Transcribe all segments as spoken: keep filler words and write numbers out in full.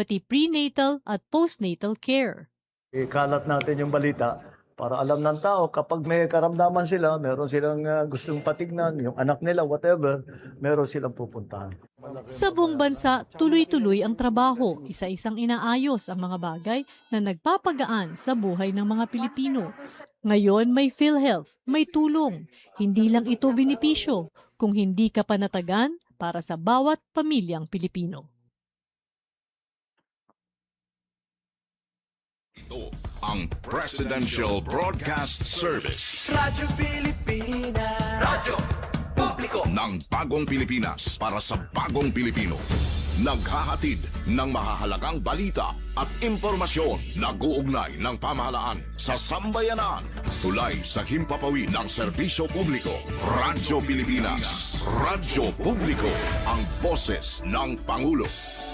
pati prenatal at postnatal care. Ikalat natin yung balita para alam ng tao kapag may karamdaman sila, meron silang, ah, gustong patignan, yung anak nila, whatever, meron silang pupuntahan. Sa buong bansa, tuloy-tuloy ang trabaho, isa-isang inaayos ang mga bagay na nagpapagaan sa buhay ng mga Pilipino. Ngayon, may PhilHealth, may tulong. Hindi lang ito benepisyo, kung hindi kapanatagan para sa bawat pamilyang Pilipino. Ito ang Presidential Broadcast Service. Radyo Pilipinas. Radyo Publiko. Ng bagong Pilipinas para sa bagong Pilipino. Naghahatid ng mahahalagang balita at impormasyon. Nag-uugnay ng pamahalaan sa sambayanan. Tulay sa himpapawid ng serbisyo publiko. Radyo Pilipinas. Radyo Publiko. Ang boses ng Pangulo.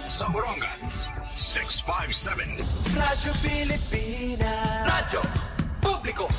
Sa Borongan, six five seven. Radyo Pilipinas. Radyo Publiko.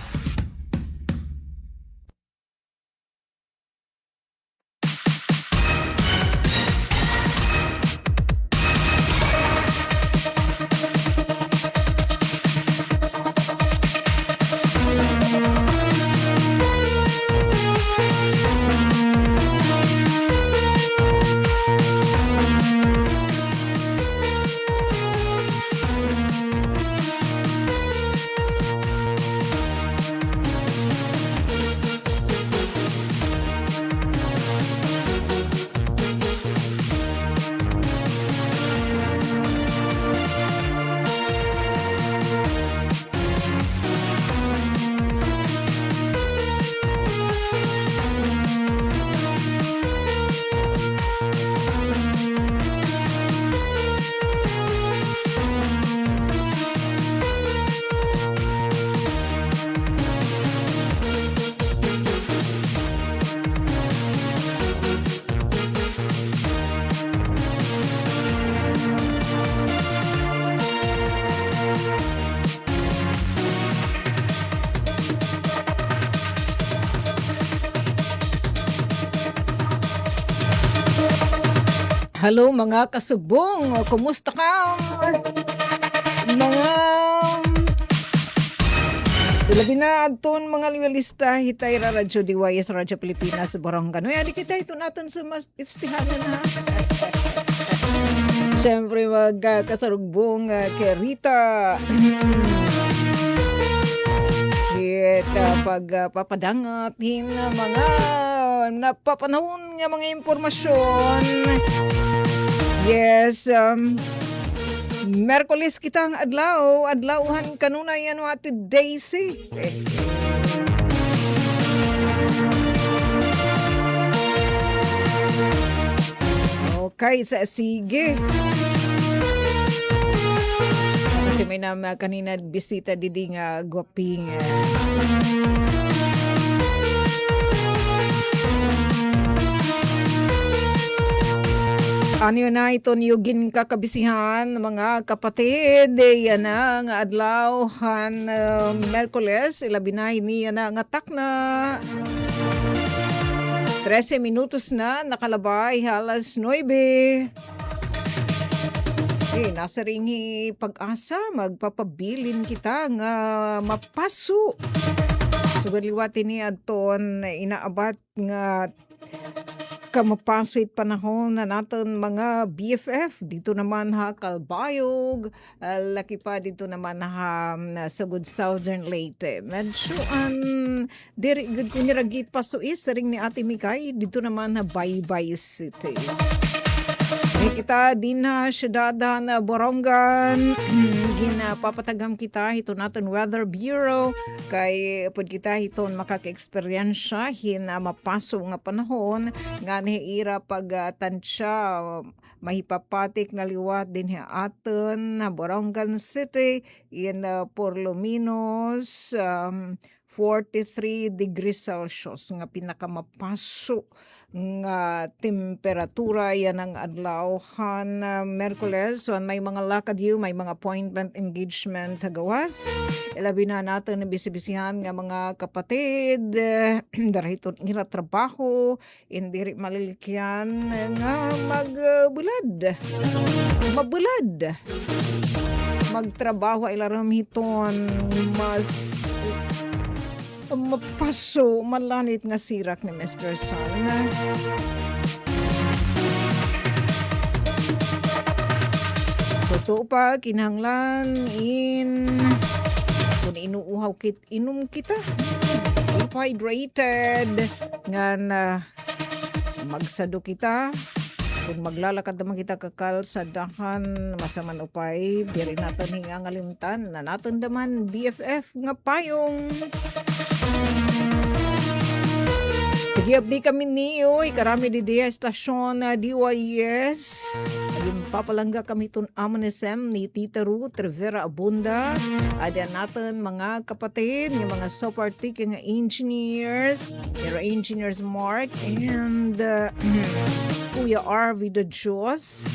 Hello, mga kasugbong. Kumusta ka? Mga, labi na adton mga loyalista hit ira Radyo D Y S, Radyo Pilipinas, Borongan. Uy, adi kita hiton aton sumas-, It's the hangin, ha? Siyempre, magkakasarugbong, ah, kay Rita. Hit, ah, pag, ah, papadangat hin mga napapanahon nga mga impormasyon. Yes, um, Miyerkules kita nga adlaw, adlaw han kanunay, ano, Ate Daisy. Okay, sa, sige. Kasi may nama kanina bisita didi nga gwaping. Ano na iton iyo ginkakabisihan, mga kapatid, yana nga adlaw han, ah, Miyerkules, ilabi na hini yana nga takna. Trese minutos na nakalabay ha alas nuebe. Eh, nasiring hi PAGASA, magpapabilin kita nga mapaso. Sugad liwat ini adton inaabat nga kamapaso it panahon han aton mga B F F didto naman ha Calbayog, ah, laki pa didto naman ha, mm, sugod Southern Leyte. Medyo, an, diri gud ko nira gipasoi, siring ni Ate Mikay, didto naman ha Baybay City. May kita dinhi ha syudad han Borongan, ginapapatagam kita hiton aton Weather Bureau, kay upod kita hiton makaka- eksperyensya hin, ah, mapaso nga panahon, ngan ha ira pagtansya, ah, mahipapatik nga liwat dinhi ha aton, ah, Borongan City, in, ah, por lo menos, um, forty-three degrees Celsius nga pinakamapaso nga temperatura yana nga adlaw han, ah, Miyerkules. So, may mga lakad hiyo, may mga appointment, engagement ha gawas. Ilabi na naton nga bisi-bisihan nga mga kapatid, eh, dara hiton ira trabaho, in diri malilikyan nga magbulad. Mabulad. Magtrabaho ay laram hiton mas mapaso, malanit nga sirak ni Mister Sun. Totoo pa, kinahanglan in kun inuuhaw kit inom kita. Keep hydrated. Ngan, ah, magsado kita. Kun maglalakad naman kita kakalsadahan, masaman upay, diri naton hingangalimtan na naton daman B F F nga payong. Sige, abdi kami niyo, ikarami didi ha estasyon na D Y S. Ginpapalangga kami hiton amo ni Sem, ni Tita Ruth Rivera Abunda. Ada naton mga kapatid, nga mga software tech nga engineers, Aero Engineers Mark, and, uh, Kuya R V de Dios.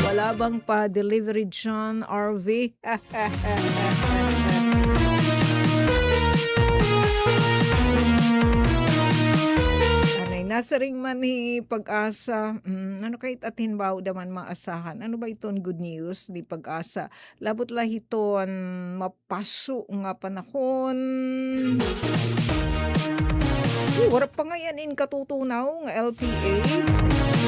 Wala bang pa-delivery dyan, R V? Anay, nasiring man hi Pag-asa, mm, ano kay atin ba daman maasahan? Ano ba iton good news ni Pag-asa? Labot la hiton mapaso nga panahon. Uy, wara pa ngay-an in katutunaw nga L P A.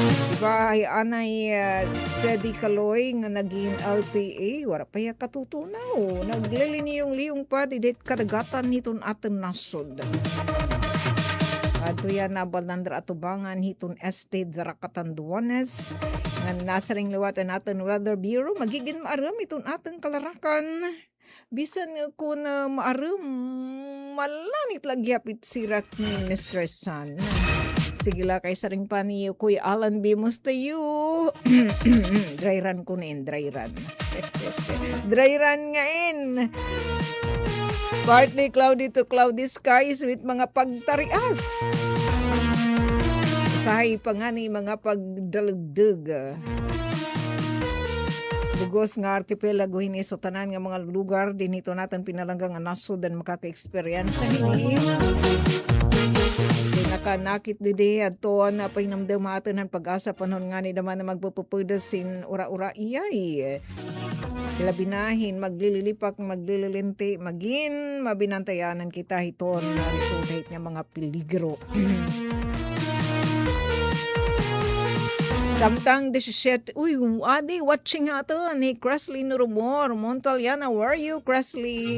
Di ba, hi Anay, ah, Teddy Kaloy nga nagin L P A, wara pa hiya katutunaw. Nagliliniyong-liyong pa didi ha kadagatan hiton aton nasod. Adto hiya nabalandra atubangan hiton Este dara Catanduanes. Ngan nasiring liwat an aton Weather Bureau, magigin maaram iton aton kalarakan. Bisan nga kun, ah, maaram, malanit la gihap it sirak ni Mister Sun. Sige la, kay siring pa ni Kuya Alan B. Mustayo. Dry run ko na in, dry run. Dry run nga in. Partly cloudy to cloudy skies with mga pagtarias. Usahay pa ngani mga pagdalugdug. Bug-os nga arkipelago hini, so tanan nga mga lugar dinhi hiton aton pinalangga nga nasod an makaka-eksperyensya hini. Kay nakanakit didi adto an pahinumdom ha aton han Pag-asa, panahon ngani daman nga magpupupudos hin ura-ura iyay. Ilabi na hin maglililipak, maglililinti, magin mabinantayanan kita hiton resulta hit nga mga peligro. Samtang disisiete, uy, adi, watching ha aton ni Cresley Norumor Montaliana. Where are you, Cresley?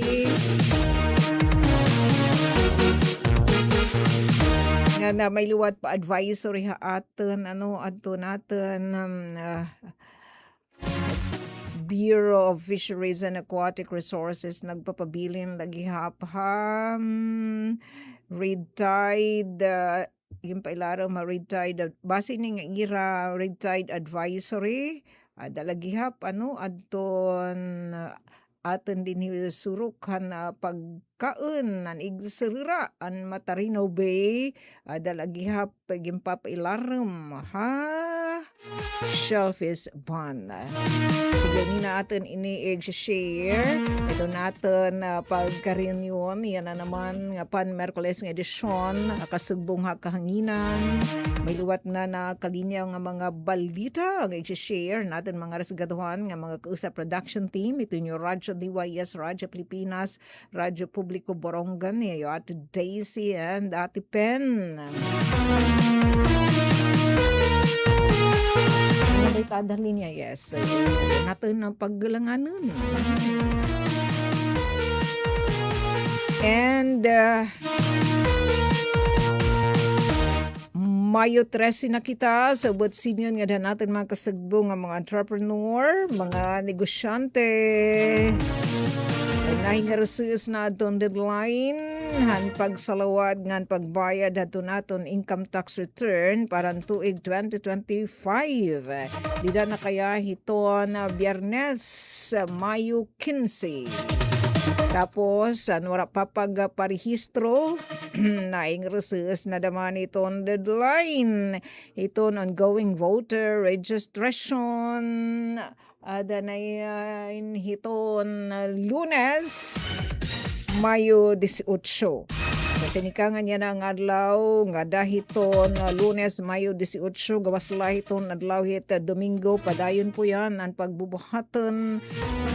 Nga na may liwat pa advisory ha aton, ano, adto naton, um, ah, Bureau of Fisheries and Aquatic Resources, nagpapabilin la gihap ha, hmm, red tide, ah, ginpailarom ha red tide, ah, base ini nga ira red tide advisory, ada la gihap, ano, adton, ah, aton dinhi surok han, ah, pagkaon, an igsirira, an Matarino Bay, ada la gihap ginpapailarom ha shellfish ban. Sige, ini na aton ini ig-share. Ito naton, ah, pagkarinyon. Yana naman nga pan-Miyerkules nga edisyon, nakasugbong ha kahanginan. May liwat na nakalinya nga mga balita nga ig-share naton mga resgaduhan nga mga kausa production team. Ito inyo Radyo D Y S, Radyo Pilipinas, Radyo Publiko Borongan, ni Ate Daisy and Ate Pen. Ano ba ito, Adeline? Yes. So, naton an paggalanganon. And, uh, Mayo trese na kita, so, but senior nga daan naton mga kasugbo nga mga entrepreneur, mga negosyante. Nahingarusuos na adton deadline han pagsalawad ngan pagbayad hadton aton income tax return para han tuig twenty twenty-five. Dida na kaya hiton Biyernes, Mayo kinse. Tapos, an wara pa pagparehistro, naing recess na daman iton deadline. Iton ongoing voter registration, ada na, ah, in hiton, ah, Lunes, Mayo dieciocho. Sa tinikangan yana nga adlaw, ngada hiton, ah, Lunes, Mayo dieciocho, gawas la hiton adlaw hit, ah, Domingo, padayon po yan an pagbubuhaton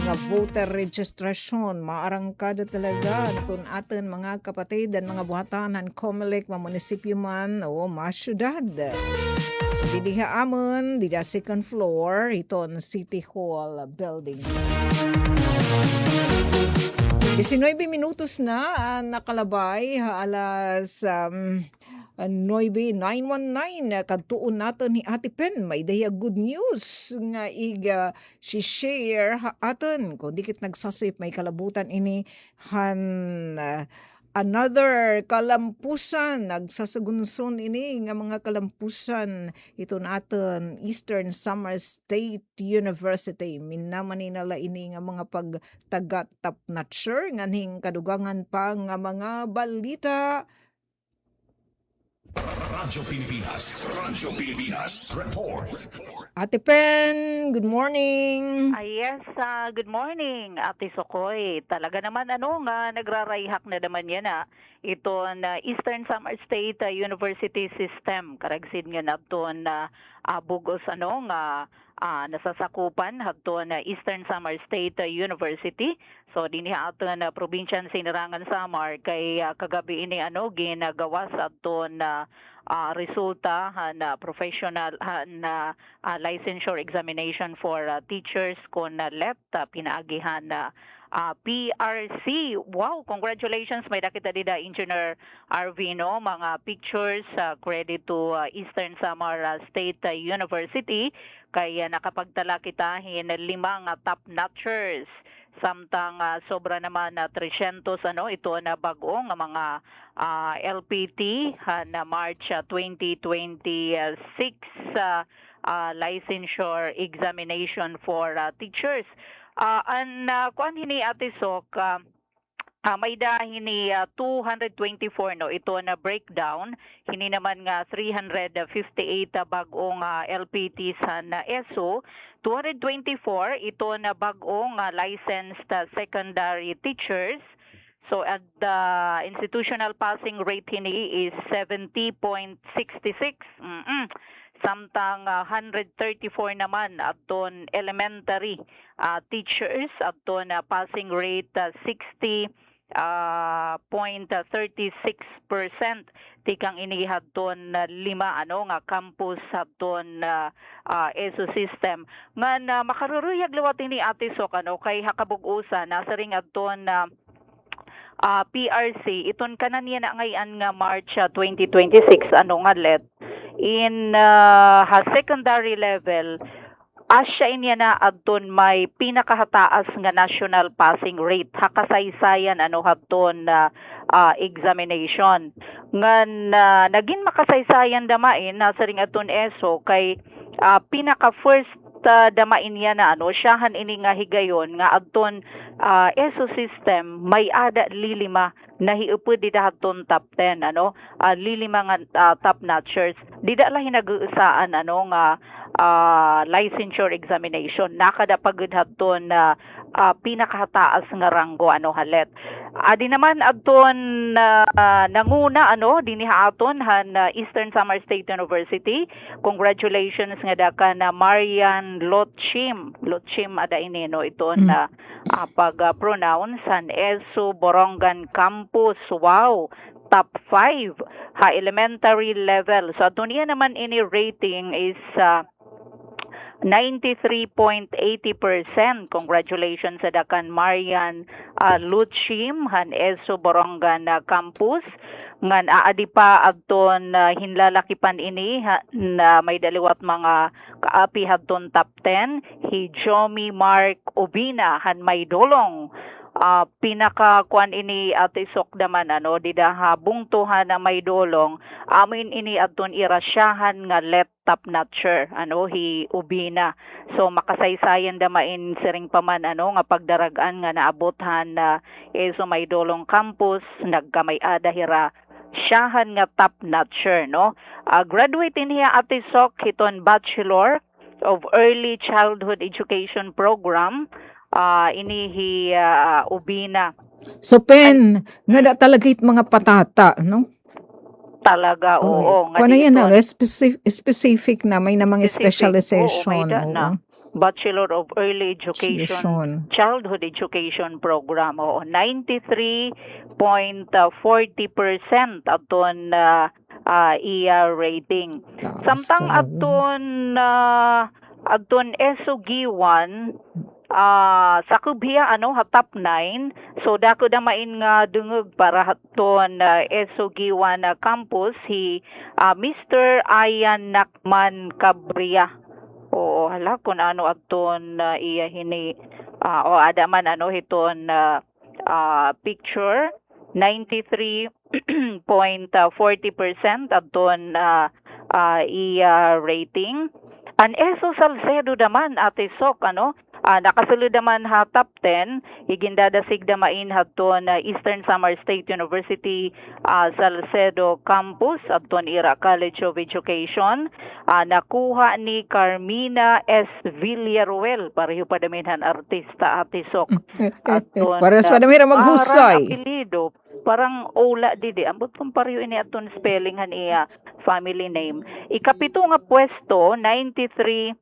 nga voter registration. Maarangkada talaga an aton mga kapatid, an mga buhatan han Comelec, mga munisipyo man o mga syudad. So, didi ha amon, dida second floor, hiton City Hall building. Diecinueve minutos na, ah, nakalabay ha alas, um, ah, nuebe, nine one nine, ah, kadtuon naton hi Ate Pen, may-ada hiya good news nga ig, ah, si-share ha aton. Kon dikit nagsasip, may kalabutan ini han, ah, another kalampusan, nagsasagunson ini nga mga kalampusan, iton aton Eastern Samar State University. Minamanina la ini nga mga pagtaga top notcher, nganhi kadugangan pa nga mga balita. Radyo Pilipinas, Radyo Pilipinas, report. Ate Pen, good morning. Ah, yes, ah, good morning, Ate Sokoy. Talaga naman, ano, nga nagrarayhak na naman yana iton, ah, Eastern Samar State, ah, University System. Karuyag sidngon adton, ah, ah, bug-os, ano, nga, ah, nasasakupan hadton, ah, Eastern Samar State, ah, University. So, dinhi ha aton, ah, probinsya han Sinirangan Samar kay, ah, kagab-i ini, ano, gingawas adton, ah, ah, resulta han, ah, professional, han, ah, ah, licensure examination for, ah, teachers kon, ah, LET, ah, pinaagi han, ah, ah, P R C. Wow, congratulations, may-ada kita dida, Engineer Arvino, mga pictures, ah, credit to, ah, Eastern Samar, ah, State, ah, University, kay, ah, nakapagtala kita hin lima nga top notchers. Samtang, ah, sobra naman na tresyentos, ano, iton, ah, bag-o nga mga, ah, L P T, han, ah, March, ah, twenty twenty-six, ah, ah, licensure examination for, ah, teachers. Ah, an, ah, kuan hini, Ate Sok, ah, ah, may-ada hini, ah, two hundred twenty-four, no, iton breakdown. Hini naman nga three hundred fifty-eight, ah, bag-o nga, ah, L P Ts han, ah, ESSU. Two hundred twenty-four, iton bag-o nga, ah, licensed, ah, secondary teachers. So, at the institutional passing rate hini is seventy point six six. Mm-mm. Samtang, ah, hundred thirty-four naman adton elementary, ah, teachers, adton, ah, passing rate, ah, sixty, ah, point thirty-six percent. Tikang ini hadton, ah, lima, ano, nga campus hadton, ah, ah, ESSU system. Ngan, ah, makaruruyag liwat ini, Ate Sok, ano, kay ha kabug-osan, nasiring adton, ah, ah, P R C, iton kanan yana ngay-an nga March, ah, twenty twenty-six, ano, nga LET, in, ah, ha secondary level, asya ini yana adton may pinakahataas nga national passing rate ha kasaysayan, ano, hadton, ah, ah, examination. Ngan, ah, nagin makasaysayan dama ini, nasiring adton ESSU, kay, ah, pinaka first, ah, dama ini yana, ano, syahan ini nga higayon nga adton, ah, ESSU system may-ada lilima nahiupod dida hadton top ten, ano, ah, lilima nga, ah, top notchers. Dida la hin nag-uusaan, ano, nga, ah, licensure examination. Nakada pa gud hadton, ah, ah, pinakahataas nga ranggo, ano, ha LET. Adi naman adton, ah, nanguna, ano, dinhi ha aton han, ah, Eastern Samar State University. Congratulations ngada kan, ah, Marian Lotchim. Lotchim ada ini, no, iton, ah, ah, pag, ah, pronounce han ESSU Borongan Campus. Wow! Top five ha elementary level. So, adton iya naman ini rating is, ah, ninety-three point eighty percent. Congratulations ada kan Marian, ah, Lutchim han ESSU Borongan, ah, Campus. Ngan aadi pa adton, ah, hinlalakipan ini ha, na may-ada liwat mga kaapi hadton top ten, hi Jomi Mark Obina han Maydolong. ah, pinaka kuan ini, Ate Sok, daman, ano, dida ha bungto han Maydolong, amo ini adton ira syahan nga let top notcher, ano, hi Ubina. So, makasaysayan daman siring pa man, ano, nga pagdarag-an nga naabot han, ah, ESO Maydolong Campus, nagkamay-ada hira syahan nga top notcher, no? Ah, graduate ini hiya, Ate Sok, hiton Bachelor of Early Childhood Education Program, ah, ini hi, ah, Ubina. So, Pen, ngada talaga it mga patata, no? Talaga, oo, nga kuan na di yan, ito ano, specif-, specific na, may na mga specific. Oo, may specialization, da na. Oo. Bachelor of Early Education, Education. Childhood Education Program, oo, ninety-three point forty percent adton, ah, ah, iya rating. Taas talaga. Samtang adton, ah, adton ESO Guiuan, ah, sakob hiya, ano, ha top nine. So, dako daman nga dungog para hadton, ah, ESO Guiuan, ah, campus hi, ah, Mister Ian Nakman Cabrera. Oo, hala, kun ano adton, ah, iya hini, ah, o, ada man, ano, hiton, ah, ah, picture, ninety-three point forty percent adton, ah, ah, iya rating. An ESO Salcedo daman, Ate Sok, ano, ah, nakasulod daman ha top ten, igindadasig daman hadton, ah, Eastern Samar State University, ah, Salcedo Campus, adton ira College of Education, ah, nakuha ni Carmina S. Villaruel, pareho pa daman han artista, Ate Sok. Adton, parehas pa daman hira maghusay. Parang apelyido, parang Ola didi. Ambot kun pareho ini adton spelling han iya family name. Ikapito nga pwesto, ninety-three,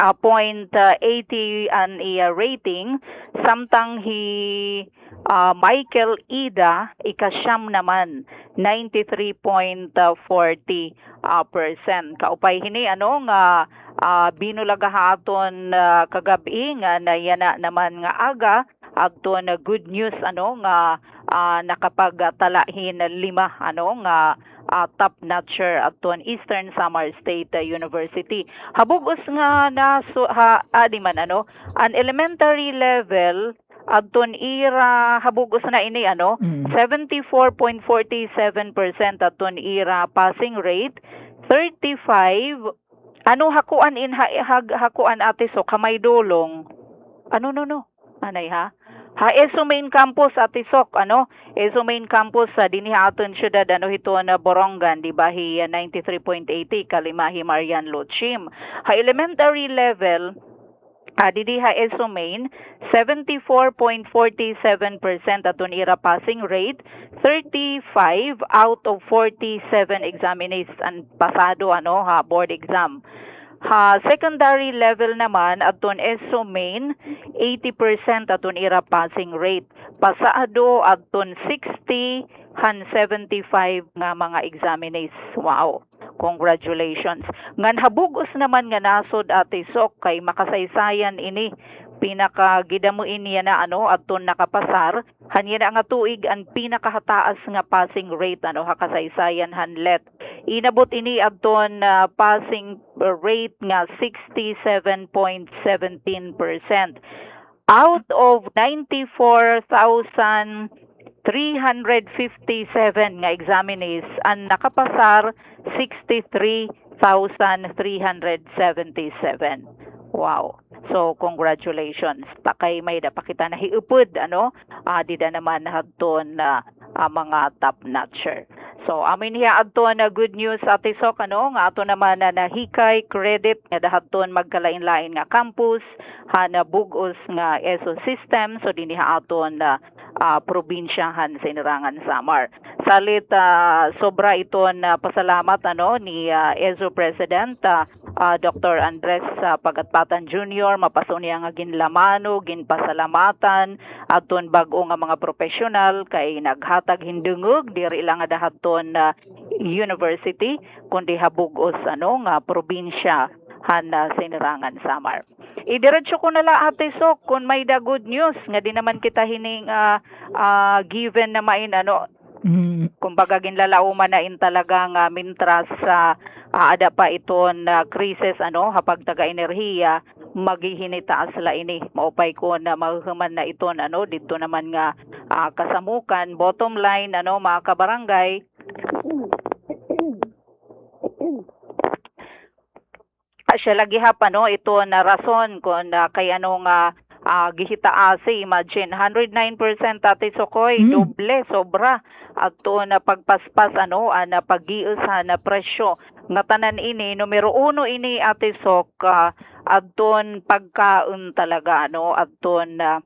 ah, point, ah, eighty an iya rating, samtang hi, ah, Michael Ida, ikasyam naman, ninety-three point forty, ah, percent. Kaupay hini, ano, nga, ah, binulaga ha aton, ah, kagab-i nga yana naman nga aga, adton, ah, good news, ano, nga, ah, nakapagtala hin lima, ano, nga, ah, top notcher adton Eastern Samar State, ah, University. Ha bug-os nga naso-, ha, adi man, ano, an elementary level, adton ira, ha bug-os na ini, ano, seventy-four point forty-seven percent adton ira passing rate, thirty-five, ano, ha kuan in, ha, ha, ha kuan, Ate Sok, ha Maydolong. Ano, no, no. Anay, ha? Ha ESO Main Campus, Ate Sok, ano? ESO Main Campus, ah, dinhi ha aton syudad, ano, hiton, ah, Borongan, di ba, hi, ah, ninety-three point eighty, kalima hi Marian Luchim. Ha elementary level, ah, didi ha ESO Main, seventy-four point forty-seven percent adton ira passing rate, thirty-five out of forty-seven examinees an pasado, ano, ha board exam. Ha secondary level naman, adton ESO Main, eighty percent adton ira passing rate. Pasado adton sixty han seventy-five nga mga examinees. Wow. Congratulations. Ngan ha bug-os naman nga nasod, Ate Sok, kay makasaysayan ini, pinakagidamo ini yana, ano, adton nakapasar han yana nga tuig an pinakahataas nga passing rate, ano, ha kasaysayan han let. Inabot ini adton, ah, passing rate nga sixty-seven point seventeen percent. Out of ninety-four thousand three hundred fifty-seven nga examinees, an nakapasar, sixty-three thousand three hundred seventy-seven. Wow. So, congratulations. Ta kay may-ada pa kita nahiupod, ano? Ah, dida naman hadton, ah, ah, mga top notcher. So, amo ini hiya adton, ah, good news, Ate Sok, ano, nga aton naman, ah, nahikay credit ngada hadton magkalain-lain nga campus han, ah, bug-os nga ESO system. So, dinhi ha aton, ah, ah, probinsya han Sinirangan Samar. Salit, ah, sobra iton, ah, pasalamat, ano, ni, ah, ESO President, ah, ah, Doctor Andres, ah, Pagatpatan Junior, mapaso niya nga ginlamano, ginpasalamatan adton bag-o nga mga propesyonal kay naghatag hin dungog diri la ngada hadton, ah, university, kundi ha bug-os, ano, nga probinsya han, ah, Sinirangan Samar. Idiretso ko na la, Ate Sok, kun may-ada good news, ngadi naman kita hini nga, ah, given na main, ano, kumbaga, ginlalauman na in talaga nga mintras, ah, ah, ada pa iton, ah, krisis, ano, ha pagtaga-enerhiya, maghihinitaas la ini. Maupay kon mahuhuman na iton, ano, didto naman nga, ah, kasamukan. Bottom line, ano, mga kabarangay, asya la gihap, ano, iton rason kon, ah, kay ano nga, ah, gihitaasi. Imagine, hundred nine percent, Ate Sok, oy, doble, sobra. Adton pagpaspas, ano, an paggiis han presyo. Ngatanan ini, numero uno ini, Ate Sok, ah, adton pagkaon talaga, ano, adton, ah,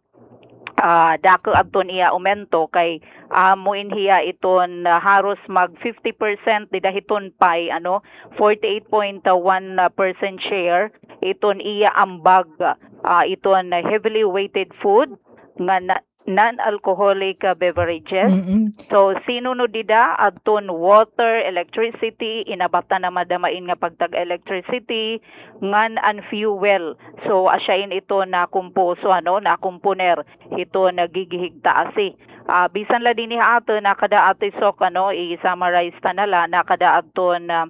ah, dako adton iya umento kay amo in hiya iton, ah, haros mag fifty percent dida hiton pie, ano, forty-eight point one percent share iton iya ambag, ah, iton heavily weighted food nga na, non-alcoholic, ah, beverages. So, sinunod dida adton water, electricity, inabatan na madamain nga pagtag-electricity, ngan an fuel. So, asya in ito nakumpuso, ano, nakumponer hiton gigihigtaasi. Ah, bisan la dinhi ha aton, nakada, Ate Sok, ano, i-summarize ta na la, nakada adton, ah,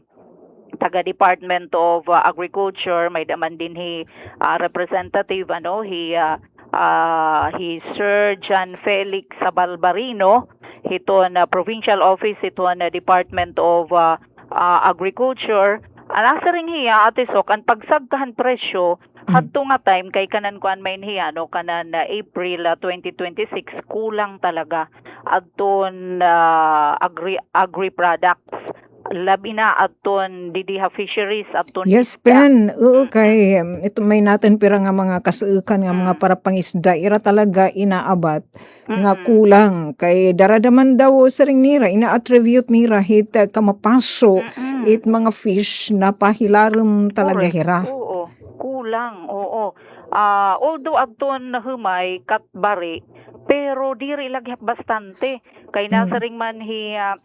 taga Department of, ah, Agriculture, may-ada man dinhi, ah, representative, ano, hi, ah, ah, hi Sir John Felix Sabalbarino, hiton, ah, provincial office hiton, ah, Department of, ah, ah, Agriculture. An nasiring hiya, Ate Sok, an pagsagka han presyo, hadto nga time kay kanan kuan man hiya, no, kanan, ah, April, ah, twenty twenty-six, kulang talaga adton, ah, agri-, agri-products. Labi na adton didi ha fisheries, adton isda. Yes, Pen. Oo, kay, um, ito may naton pira nga mga kasuukan nga mga para pangisda, ira talaga inaabat nga kulang. Kay daradaman daw siring nira, ina-attribute nira hit, uh, kamapaso, it mga fish, napahilarom talaga hira. Oo, kulang, oo. Ah, although adton humay, katbari, pero diri lagi bastante. Kay nasiring man hi, ah,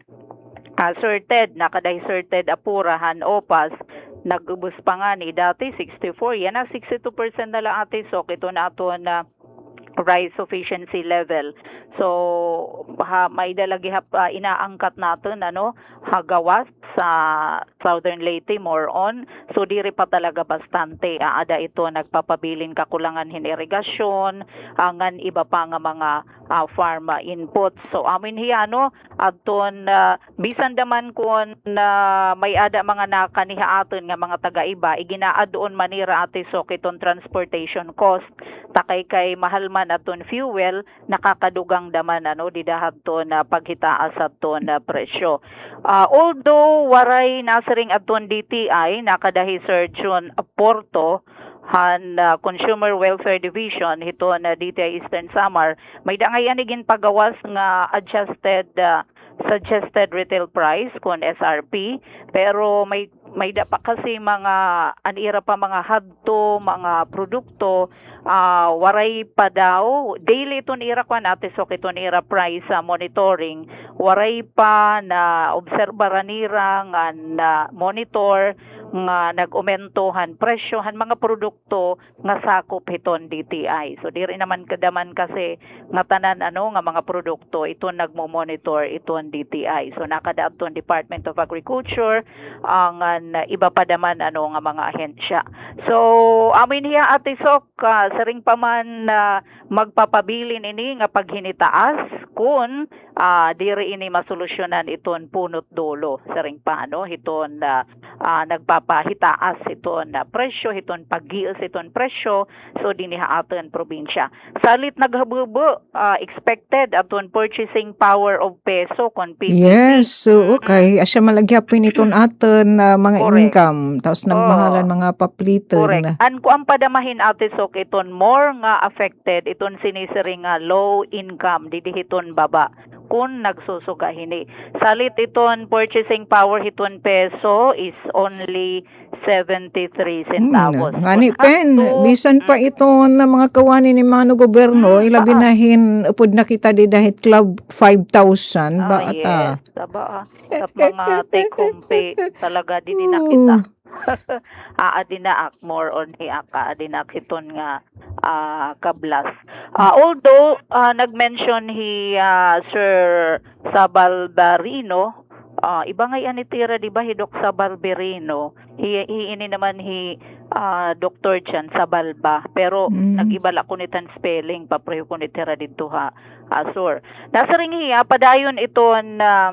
ah, Sir Ted, nakada hi Sir Ted Apura han OPAS, nag-ubos pa ngani, dati sixty-four, yana sixty-two percent na la, Ate Sok, iton aton rice sufficiency level. So, ha, may-ada la gihap, ah, inaangkat naton, ano, ha gawas sa Southern Leyte, more on. So, diri pa talaga bastante. Ah, aada ito nagpapabilin kakulangan hin irigasyon, ah, ngan iba pa nga mga, ah, farm, ah, inputs. So, amo in hiya, no, adton, ah, bisan da man kon, ah, may-ada mga nakaniha aton nga mga taga-iba, iginaad-on man nira, Ate Sok, iton transportation cost. Ta kay, kay mahal man adton fuel, nakakadugang da man, ano, dida hadton paghitaas hadton presyo. Ah, although waray nasiring adton D T I, nakada hi Sir Jun Porto han, ah, Consumer Welfare Division hiton, ah, D T I Eastern Samar, may-ada ngay-an ginpagawas nga adjusted, ah, suggested retail price kon S R P, pero may, may-ada pa kasi mga, an ira pa mga hadto, mga produkto, ah, waray pa daw. Daily iton ira kuan, Ate Sok, iton ira price, ah, monitoring. Waray pa naobserbaran nira ngan na-monitor nga nag-umento han presyo han mga produkto nga sakop hiton D T I. So, diri naman kada man kasi ngatanan, ano, nga mga produkto iton nagmo-monitor iton D T I. So, nakada adton Department of Agriculture, ah, ngan iba pa da man, ano, nga mga ahensya. So, amo in hiya, Ate Sok, ah, siring pa man, ah, magpapabilin ini nga paghinitaas kon, ah, diri ini masolusyonan iton punot dulo, siring pa, ano, hiton, ah, ah, nagpapahitaas hiton, ah, presyo, hiton paggiis hiton presyo, so, dinhi ha aton probinsya. Salit naghabubo, ah, expected adton purchasing power of peso kon P P P. Yes, oo, kay asya man la gihapon iton aton, ah, mga income, tapos nagmahalan mga papliton. Correct. An kuan pa da man hin, Ate Sok, iton more nga affected iton sinisiring nga low income didi hiton baba kon nagsusuga hini. Salit iton purchasing power hiton peso is only seventy-three centavos. Ngani, Pen, bisan pa iton mga kawani ni mano gobyerno, ilabi na hin upod na kita dida hit Club five thousand, ba, ata. Yes, aba, ah, sa mga take home pay, talaga didi na kita. Aadi na ak, more on hi ak, aadi na ak hiton nga, ah, kablas. Ah, although, ah, nag-mention hi, ah, Sir Sabalbarino, Ah, iba ngay-an it ira, di ba, hi Doc Sabal Birino. Hi, hi ini naman hi, ah, Doktor Chan Sabalba. Pero Mm. nag-iba la kuno it an spelling, pareho kuno it ira didto ha, ah, sur. Nasiring hiya, padayon iton, ah,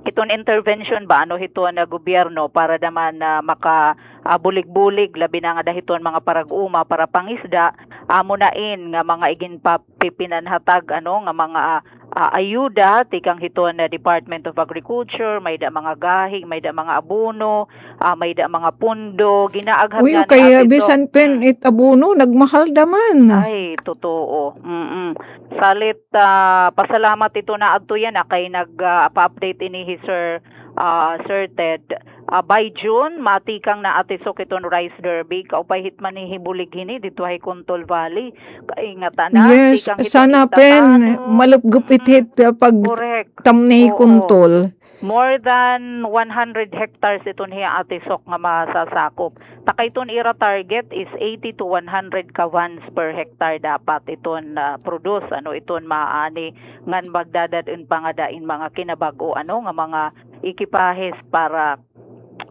iton intervention ba, ano, hiton, ah, gobyerno para naman, ah, maka, ah, bulig-bulig, labi na ngada hiton mga parag-uma para pangisda, amo na in nga mga iginpapipinanhatag, ano, nga mga, ah, ah, ayuda tikang hiton, ah, Department of Agriculture, may-ada mga gahig, may-ada mga abono, ah, may-ada mga pondo, ginaaghat Uy, ngani, kay, ah, Ate Sok. Bisan pen Mm. it abono, nagmahal daman. Ay, totoo. Mm-mm. Salit, ah, pasalamat ito na adto yana, ah, kay nag, ah, pa-update ini hi Sir, ah, Sir Ted. Ah, by June, matikang na, Ate Sok, iton Rice Derby. Kaupay hit man hibulig hini didto ha Contol Valley. Kay ngatanan, Yes, tikang hiton sana pen, itatano. Malupgup it Mm. hit, ah, pag Correct. Tamni Oo. Contol. More than one hundred hectares iton hiya, Ate Sok, nga masasakop. Ta kay iton ira target is eighty to one hundred kavans per hectare dapat iton, ah, produce, ano, iton maani ngan magdadad-on pa ngada in mga kinabag-o, ano, nga mga ekipahes para,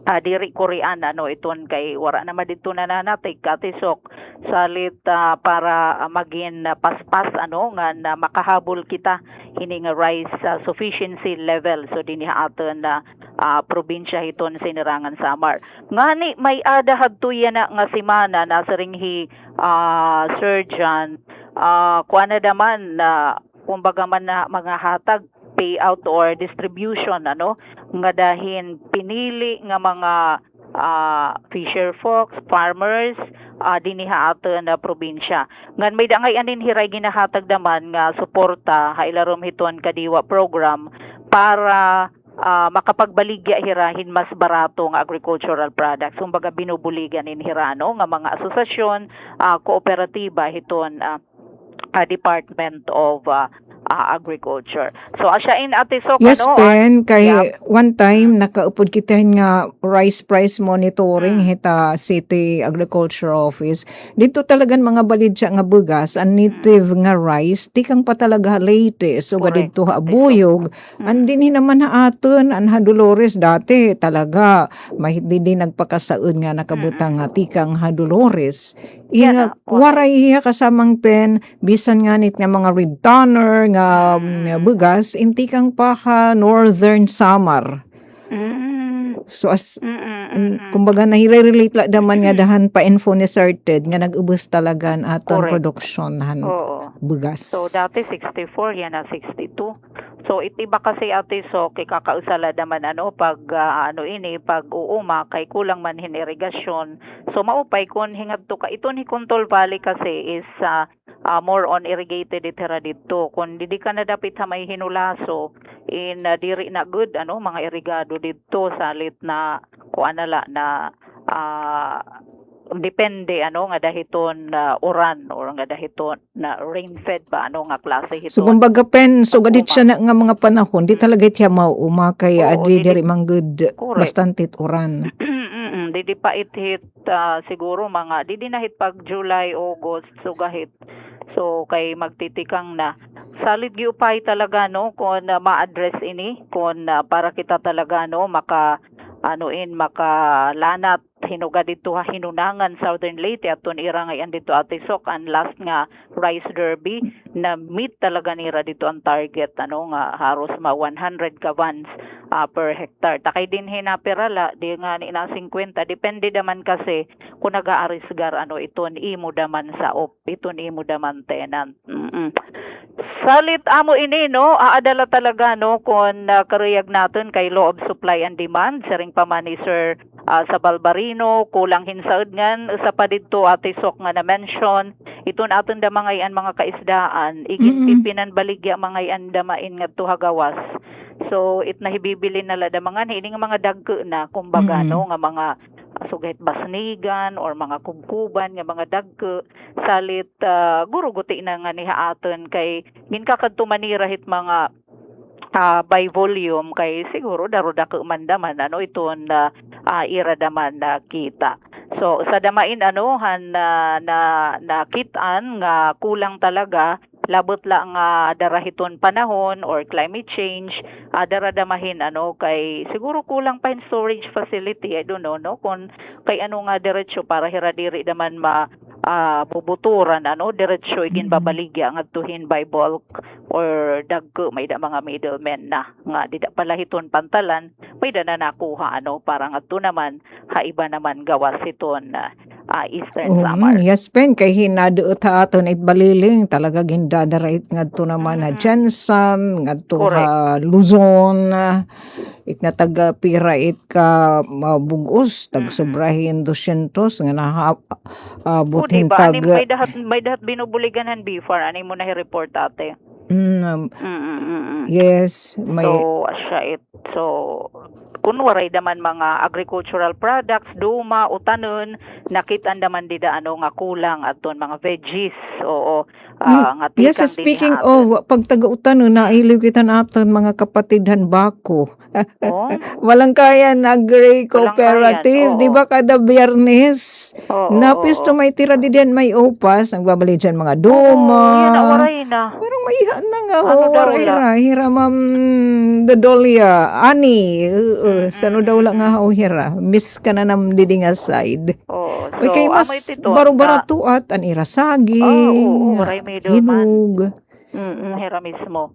ah, diri kurian, ano, iton kay wara naman didto nananatig, Ate Sok, salit, ah, para, ah, magin, ah, paspas, ano, ngan, ah, makahabol kita hini nga rice, ah, sufficiency level. So, dinhi ha aton na, ah, probinsya hiton Sinirangan Samar. Ngani, may-ada hadto yana nga semana, nasiring hi, ah, Sir John, ah, kuan na daman na, kumbaga man na mga hatag, payout or distribution, ano, ngada hin pinili nga mga, ah, fisher folks, farmers, ah, dinhi ha aton na probinsya. Ngan may-ada ngay-an hin hira ginahatag daman nga suporta ha ilarom hiton Kadiwa program para, ah, makapagbaligya hira hin mas barato nga agricultural products. Kumbaga, binubuligan hin hira, no, nga mga asosasyon, ah, kooperatiba hiton, ah, ah, Department of, ah, ah, Agriculture. So, asya in, Ate Sok, Yes, ano, pen, ah, kay yep. One time, Mm. nakaupod kita hin nga rice price monitoring Mm. hit ha City Agriculture Office. Didto talagan mga baligya nga bugas, an native Mm. nga rice, tikang pa talaga ha Leyte, sugad Correct. didto ha Ate Sok. Abuyog. Mm. An dinhi naman ha aton, an ha Dolores dati talaga, may didi nagpakasaud nga nakabutang Mm-mm. nga tikang ha Dolores. Yana, Ina, wa- waray hiya kasamang pen, bisan ngani it nga mga red tanner nga, Mm. nga bugas, in tikang pa ha Northern Samar. Mm. So, as, Mm, mm, mm, mm. kumbaga, nahire-relate la daman nga dahan pa info ni Sir Ted nga nag-ubos talaga an aton Correct. produksyon han Oo. bugas. So, dati sixty-four, yana sixty-two. So, it iba kasi, Ate Sok, ikakausa la daman, ano, pag, ah, ano ini, pag-uuma, kay kulang man hin irigasyon. So, maupay kon hingadto ka. Iton hi Contol Valley kasi is, ah, ah, more on irrigated it hira didto. Kon didi ka na dapit ha may Hinolaso, in, ah, diri na gud, ano, mga irigado didto, salit na, kuan na la, na, ah, depende, ano, ngada hiton, ah, uran or ngada hiton na rain-fed ba, ano, nga klase hiton. So, kumbaga, pen, sugad hit siya na nga mga panahon, di Mm. talaga it hiya mauuma kay Oo, adi didi, diri man gud correct. Bastante it uran. Mm, didi pa it hit, ah, siguro mga, didi na hit pag July, August, sugad hit. So, kay magtitikang na. Salit giupay talaga, no, kon, ah, ma-address ini, kon, ah, para kita talaga, no, maka, ano in, makalanat hinugad didto ha Hinunangan, Southern Leyte, aton ira ngay-an didto, Ate Sok, an last nga rice derby, na-meet talaga nira didto an target, ano, nga haros ma one hundred gavans, ah, per hectare. Ta kay dinhi na pira la, di ngani na singkwenta, depende daman kasi kon nag-aarisgar, ano, iton imo daman sa op-, iton imo daman tenant. Mm. Salit amo ini, no, aada la talaga, no, kon, ah, karuyag naton kay law of supply and demand, siring pa man ni Sir, ah, Sabal Barino, kulang hin saud ngan, usa pa didto, Ate Sok, nga na-mention, iton aton da man ngay-an mga kaisdaan, igin Mm-mm. pipinanbaligya man ngay-an da man ngadto ha gawas. So, it nahibibilin na la da man ngan, hini nga mga dagko na, kumbaga, Mm-mm. no, nga mga, ah, sugad hit basnigan or mga kubkuban nga mga dagko, salit, ah, guruguti na ngani ha aton kay ginkakadto man nira hit mga, ah, by volume kay siguro darudako man daman, ano, iton, ah, ah, ira daman na kita. So, usa daman, ano, han, ah, na, nakit-an nga kulang talaga Labot la nga dara hiton panahon or climate change, ah, dara damahin, ano, kay siguro kulang pa hin storage facility, I don't know, no, kun kay ano nga diretso para hira diri daman ma, ah, bubuturan, ano, diretso iginbabaligya ngadto hin by bulk or dagko, may-ada mga middlemen na nga dida pala hiton pantalan, may-ada na nakuha, ano, para ngadto naman ha iba naman gawas hiton, ah, ah, Eastern Samar. Yes, Pen, kay hin naduot ha aton it Baliling, talaga gindadara it ngadto naman ha Gensan, ngadto ha Luzon, ah, it nga taga pira it ka, ah, bug-os, tag sobra hin dosyentos nga naha-, ah, abot hin tag, may-ada hat, may-ada hat binubuligan han BFAR, ano imo na hi-report, ate? Mm, um, yes, may... So, asya it. So, kun waray daman mga agricultural products, duma, utanon, nakit-an daman dida, ano, nga kulang adton mga veggies, oo, ah, nga tikang dinhi ha aton. Yes, speaking of, pag taga-utanon, nailiw kita han aton mga kapatid han bako. Walang Kayan Agri Cooperative, di ba, kada Biyernes, napisto may tira didi han may upas, nagbabaligya hin mga duma. Parang maiha na nga, waray hira, hira Ma'am Dodolia, ani, san-o daw la nga haw hira, miss ka na nam didi nga side. Uy, kay mas baro-barato it an ira saging, hinog. Mm, hira mismo.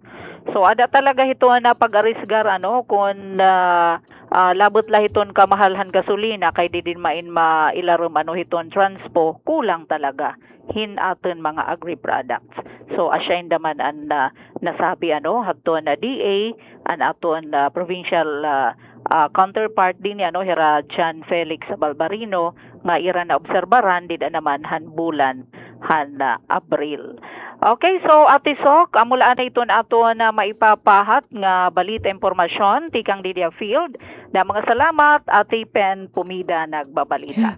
So, ada talaga hiton nga pag-arisgar, ano, kun, ah, ah, labot la hiton kamahal han gasolina, kay didi man mailarom, ano, hiton transpo, kulang talaga hin aton mga agri-products. So, asya daman an, ah, nasabi, ano, hadton, ah, DA, an aton, ah, provincial, ah, ah, counterpart dinhi, ano, hira John Felix Balbarino, nga ira naobserbaran dida naman han bulan han, ah, Abril. Okay, so, Ate Sok, amo la anay iton aton, ah, maipapahat nga balita, impormasyon tikang didi ha field. Damo nga salamat, Ate Pen Pomida nagbabalita.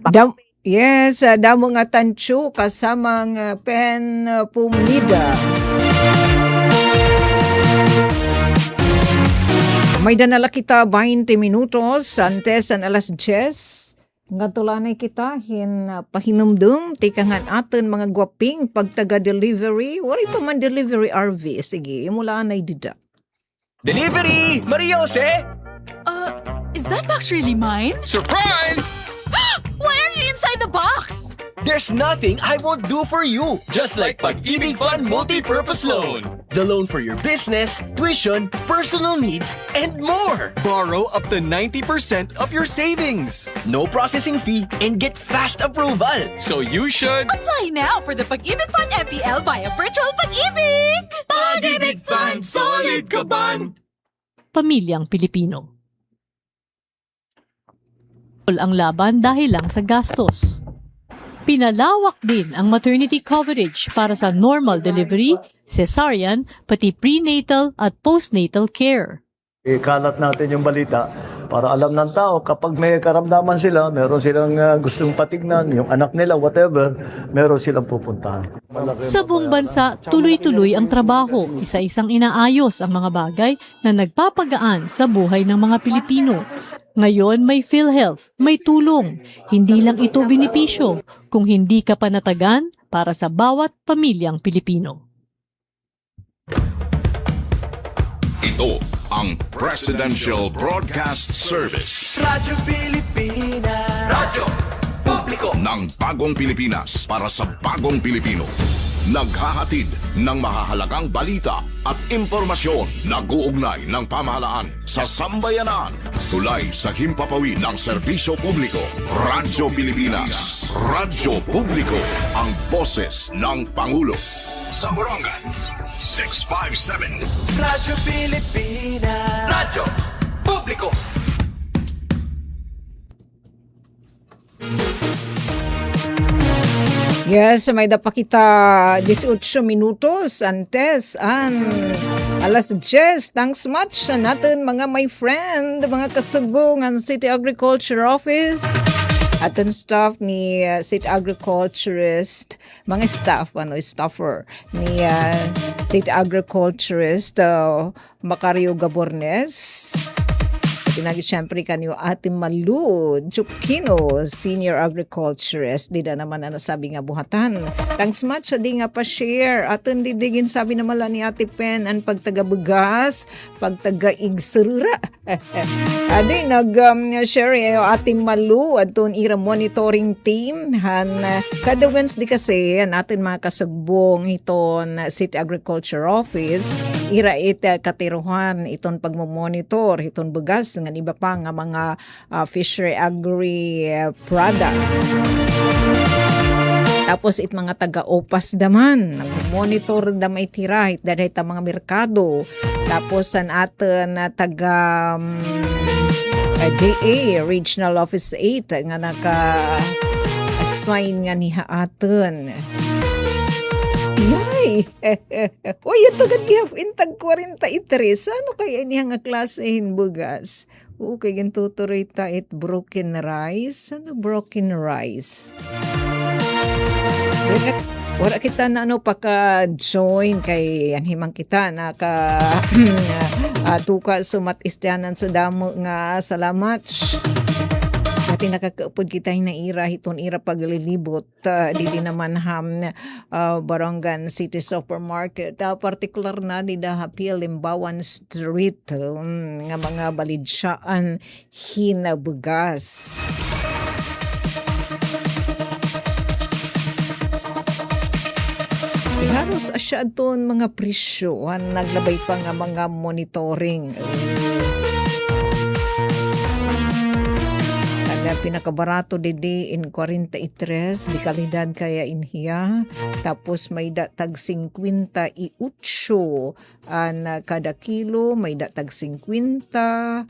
Yes, ah, damo nga tantyo, kasamang, ah, Pen, ah, Pomida. May-ada na la kita baynte minutos antes han alas dyes. Ngadto la anay kita hin, ah, pahinumdom tikang han aton mga gwaping pagtaga-delivery. Waray pa man delivery, R V. Sige, imo la anay dida. Delivery! Maria Jose! Uh, is that box really mine? Surprise! Why are you inside the box? There's nothing I won't do for you. Just like Pag-ibig Fund Multi-Purpose Loan. The loan for your business, tuition, personal needs, and more. Borrow up to ninety percent of your savings. No processing fee and get fast approval. So you should apply now for the Pag-ibig Fund M P L via Virtual Pag-ibig! Pag-ibig Fund, solid kaban! Pamilyang Pilipino. Ang laban dahil lang sa gastos. Pinalawak din ang maternity coverage para sa normal delivery, cesarean, pati prenatal at postnatal care. Ikalat natin yung balita para alam ng tao kapag may karamdaman sila, meron silang, ah, gustong patignan, yung anak nila, whatever, meron silang pupuntahan. Sa buong bansa, tuloy-tuloy ang trabaho, isa-isang inaayos ang mga bagay na nagpapagaan sa buhay ng mga Pilipino. Ngayon, may PhilHealth, may tulong. Hindi lang ito benepisyo, kung hindi kapanatagan para sa bawat pamilyang Pilipino. Ito ang Presidential Broadcast Service. Radyo Pilipinas. Radyo Publiko ng Bagong Pilipinas para sa Bagong Pilipino. Naghahatid ng mahahalagang balita at impormasyon. Nag-uugnay ng pamahalaan sa sambayanan. Tulay sa himpapawid ng serbisyo publiko. Radyo Pilipinas. Radyo Publiko. Ang boses ng Pangulo. Sa Borongan, six five seven. Radyo Pilipinas. Radyo Publiko. Yes, may-ada pa kita diyes otso minutos antes an alas dyes. Thanks much han aton mga my friend, mga kasubo ngan City Agriculture Office, aton staff ni, uh, City Agriculturist, mga staff, ano, staffer ni, uh, City Agriculturist, uh, Macario Gabornes. Pinagi siyempre kaniyo Ate Malu Chukino, senior agriculturist. Dida naman an nasabi nga buhatan. Thanks much sa di nga pa-share. Aton didi ginsabi naman la ni Ate Pen, an pagtagabugas, pagtagaigsarura. Adi, nag, um, share, eh, Ate Malu, adton ira monitoring team, han, uh, kada Wednesday kasi, an aton mga kasugbong hiton City Agriculture Office, ira it, uh, katiruhan, iton pagmomonitor, hiton bugas, ngan iba pa nga mga, uh, fishery agri, uh, products. Tapos it mga taga-OPAS da man, nagmo-monitor da man it hira, it dida hit mga merkado. Tapos an aton, ah, taga, mm, ah, D A, Regional Office eight, nga naka-assign nganhi ha aton. Yay! Uy, ito gad gihap in tag kwarenta y tres. Ano kaya ini nga klase hin bugas? Oo, kay gintuturoy ta it broken rice. Ano broken rice? Wala, wala kita na, ano, paka-join kay anhi man kita naka, ah, tuka sumat istiyanan sa damo nga salamat. Ati nakakaupod kita hinaira hiton ira paglilibot. Ah, didi naman ha, ah, Barangan City Supermarket, ah, partikular na dida ha P L Limbawan Street, mm, nga mga balidyaan hin bugas. Haros asya adton mga presyo, han naglabay pa nga mga monitoring. An pinakabarato didi in kwarenta y tres, de kalidad kaya in hiya. Tapos may-ada tag singkwenta y otso an, ah, kada kilo, may-ada tag singkwenta,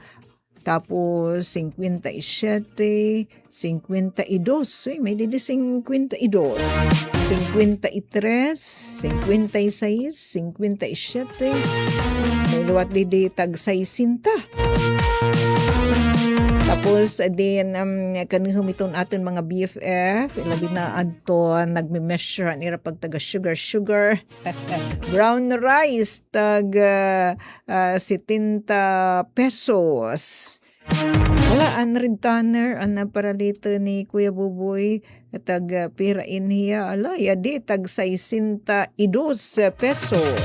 tapos singkwenta y siyete, singkwenta y dos. Uy, may didi singkwenta y dos, singkwenta y tres, singkwenta y sais, singkwenta y siyete. May liwat didi tag saysenta. Tapos, ah, din, um, kanihom iton aton mga B F F, ilabi na adto nagme-measure an ira pagtaga sugar, sugar. Brown rice, tag, ah, ah, setenta pesos. Hala, an red tanner, an paralito ni Kuya Buboy, tag, ah, pira in hiya? Ala, yadi, tag saysenta y dos pesos.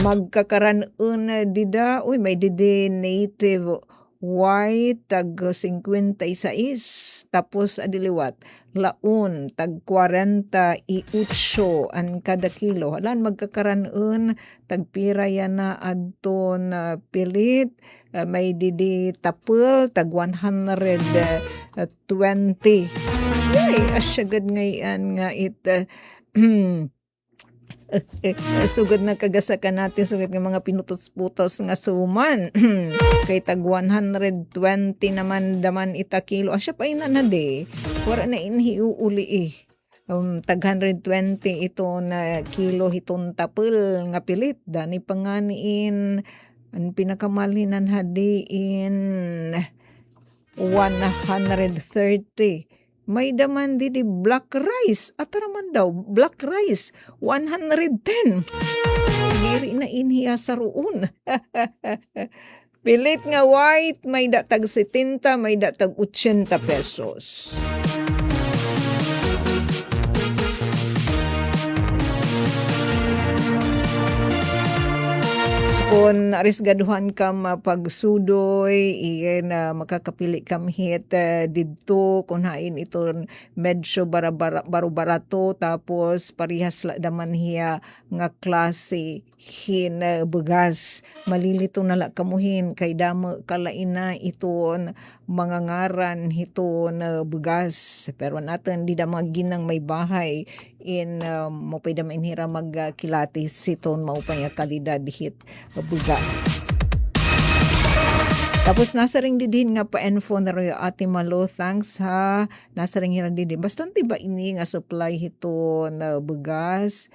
Magkakaran-on dida, uy, may didi native white, tag singkwenta y sais, tapos adi liwat, laon, tag kwarenta y otso an kada kilo. Hala, an magkakaran-on, tag pira yana adton pilit, ah, may didi tapel, tag one hundred twenty. Ay, asya gad ngay-an nga it, ah, Eh, eh, sugad na kagasa kan aton sugad nga mga pinutos-putos nga suman. Kay tag one hundred twenty naman daman ita kilo. Asya pa ina na di. Wara na in hiuuli, eh. Um, tag hundred twenty iton kilo hiton tapel nga pilit. Dani pa ngani in, an pinakamalhin an hadi in one hundred thirty. May-ada man didi black rice. Atara man daw, black rice, one hundred ten. Diri na in hiya saroon. Pilit nga white, may-ada tag setenta, may-ada tag ochenta pesos. So, kon arisgaduhan ka mapagsudoy, iyan, ah, makakapili kam hit, ah, didto, kon hain iton medyo bara-, bara-, baro-barato, tapos parehas la daman hiya nga klase hin, ah, bugas. Malilito na la kamo hin, kay damo kalain na iton mga ngaran hiton, ah, bugas. Pero an aton dida mga ginang may bahay, in, ah, maupay daman hira mag, ah, kilatis hiton maupay nga kalidad hit bugas. Tapos nasiring didi hin nga pa-info na rin Ate Malo, thanks ha. Nasiring hira didi. Bastante ba ini nga supply hiton, ah, bugas?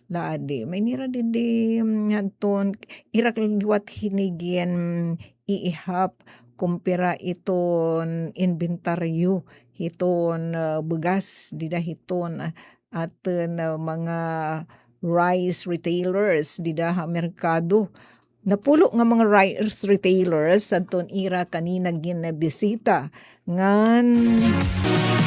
La adi, may nira didi, mm, hadton, ira liwat hini gin-iihap, kumpira iton inventaryo hiton, ah, bugas, dida hiton, ah, aton, ah, mga rice retailers, dida ha merkado. napulo nga mga rice retailers adton ira kanina ginbisita ngan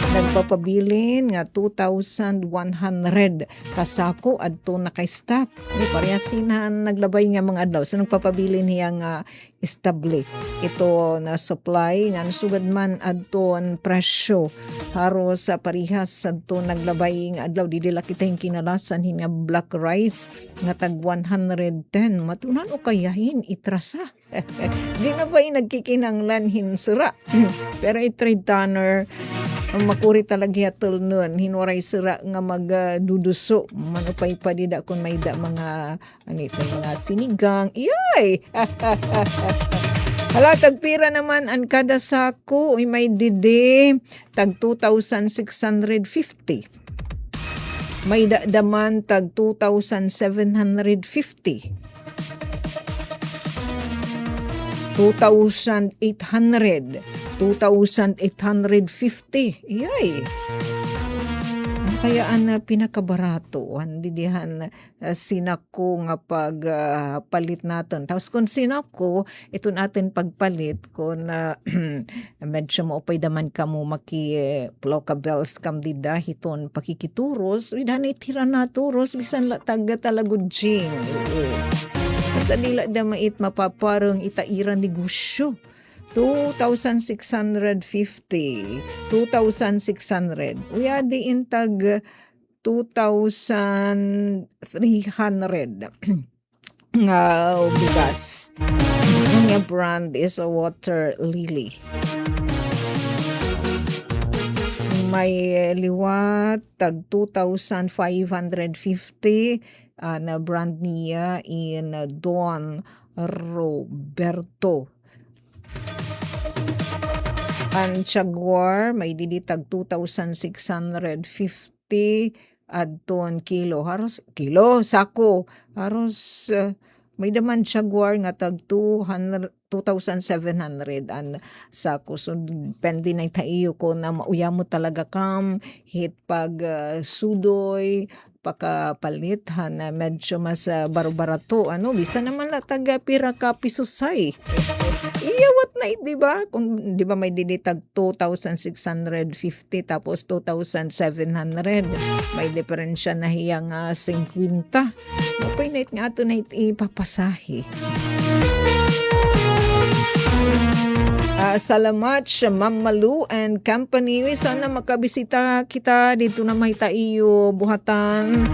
nagpapabilin nga two thousand one hundred ka sako adto naka-stock. Ni parehas hin han naglabay nga mga adlaw. So, nagpapabilin hiya nga estable ito na supply ngan sugad man adton presyo. Haros parehas adton naglabay nga adlaw, didi la kita hin kinalasan hin nga black rice nga tag one hundred ten. Matunan o kaya hin itrasa. Di na ba in nagkikinahanglan hin sira? Pero it trade tanner, makuri talaga hiya tulnon. Hin waray sira nga magduduso. Manupay pa dida kon may-ada mga, ano ito, mga sinigang. Iyay! Hala, tagpira naman an kada sako? Uy, may didi, tag two thousand six hundred fifty. May-ada man tag two thousand seven hundred fifty. Two thousand eight hundred, two thousand eight hundred fifty. Iyay. Ano kaya an, ah, pinakabarato? An didihan, ah, sinako nga pag, ah, palit naton. Tapos kon sinako, iton aton pagpalit, kon, ah, medyo maupay da man kamo maki, eh, ploka bells kam dida hiton pakikituros, uy, danay tira na turos, bisan la tag talagudjing. Oo. Basta dila da mait mapaparang ita ira negosyo. Two thousand six hundred fifty, two thousand six hundred. Uy, adi in tag two thousand three hundred. Nga bugas. Nga brand is a Water Lily. May liwat tag two thousand five hundred fifty, ah, na brand niya in Don Roberto. An Jaguar, may didi tag two thousand six hundred fifty adton kilo. Haros, kilo, sako. Haros, ah, may-ada man Jaguar nga tag two hundred, two thousand seven hundred an sako. So, depende na it ha iyo kon na mauyamo talaga kam hit pag, ah, sudoy, pakapalit han, ah, medyo mas, ah, baro-barato, ano, bisan naman la tag, ah, pira ka pisos hay. Iyawat na it, di ba? Kung, di ba, may didi tag two thousand six hundred fifty tapos two thousand seven hundred. May diferensya na hiya nga singkwenta. Maupay na it nga aton na it ipapasahe. Ah, salamat sa Ma'am Malu and company. Uy, sana makabisita kita didto naman hit ha iyo buhatan.